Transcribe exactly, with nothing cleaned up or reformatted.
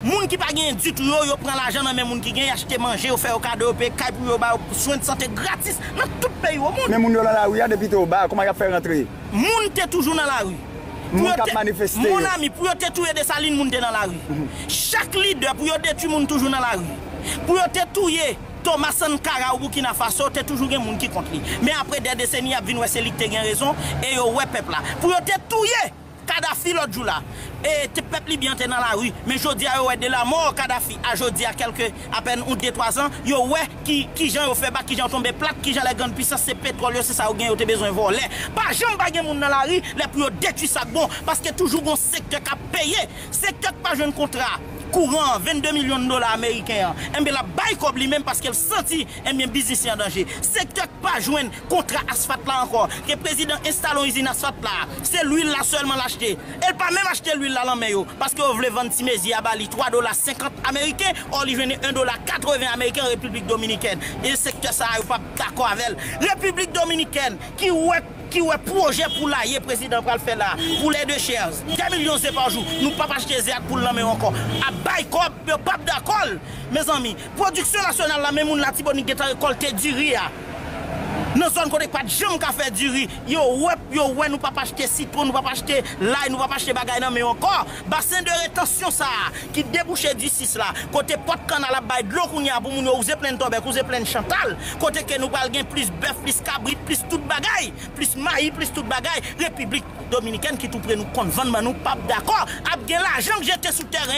Moun ki pa genyen ditou yo, yo pran lajan nan men moun ki genyen, achte manje, yo fè yo kado, yo peye kay pou yo ba yo swen de sante gratis nan tout peyi o mond. Men moun yo nan lari a depi te o ba, kòman y ap fè rantre? Moun te toujou nan lari. Pou Moun yo k ap te, manifeste yo. Monami, pou yo te touye Desalin, moun te nan lari. Chak lidè, pou yo detwi moun toujou nan lari. Pou yo te touye Thomas Sankara o Burkina Faso, te toujou gen moun ki kont li. Men apre dè deseni, y ap vin wè se li k te gen rezon, e yo wè pèp la. Pou yo te touye Kadhafi lòt jou la, e te, pèp libyen te nan lari. Men jodi a, yo wè de la mò Kadhafi a jodi a, kèlke apèn ou de twa zan, yo wè ki, kijan yo fè ba, kijan yo tonbe plat, kijan lè grann pisans se petwòl yo, se sa yo gen, yo te bezwen vòlè. Pa janm pa gen moun nan lari lè pou yo detwi sa k bon, paske toujou gon sektè k ap peye. Sektè k pa jwenn kontra kouran an, vennde milyon dola ameriken an, enben l ap bay kòb li menm paske l santi, enben, biznis li an danje. Sektè k pa jwenn kontra asfalt la ankò, ke prezidan enstale yon izin asfalt la, se lwil la sèlman l achte. E l pa menm achte lwil la lan men yo, paske yo vle vann ti mezi a ba li twa dola senkant ameriken, ò li jwenn en dola katreven ameriken an Repiblik Dominikèn. E sektè sa a, yo p ap dakò avè l. Repiblik Dominikèn ki wè, ki wè pwojè poulaye prezidan pral fè la, poulet de chair, de milyon ze pa jou, nou p ap achte ze ak poul nan men yo ankò. Ap bay kòb, yo p ap dakò l. Mezanmi, pwodiksyon nasyonal la, men moun Latibonit gentan rekòlte diri a. Nan zòn kote pa t janm ka fè diri, yo wè, yo wè nou p ap achte sitwon, nou p ap achte lay, nou p ap achte bagay nan men yo ankò. Basen de retansyon sa a, ki debouche di sis la, kote pòt kannal ap bay dlo kounye a pou moun yo wouze plenn Tòbèk, wouze plenn Chantal, kote ke nou pral gen plis bèf, plis kabrit, plis tout bagay, plis mayi, plis tout bagay, Repiblik Dominikèn ki tou pre nou konn vann ban nou p ap dakò, ap gen lajan k jete sou tèren.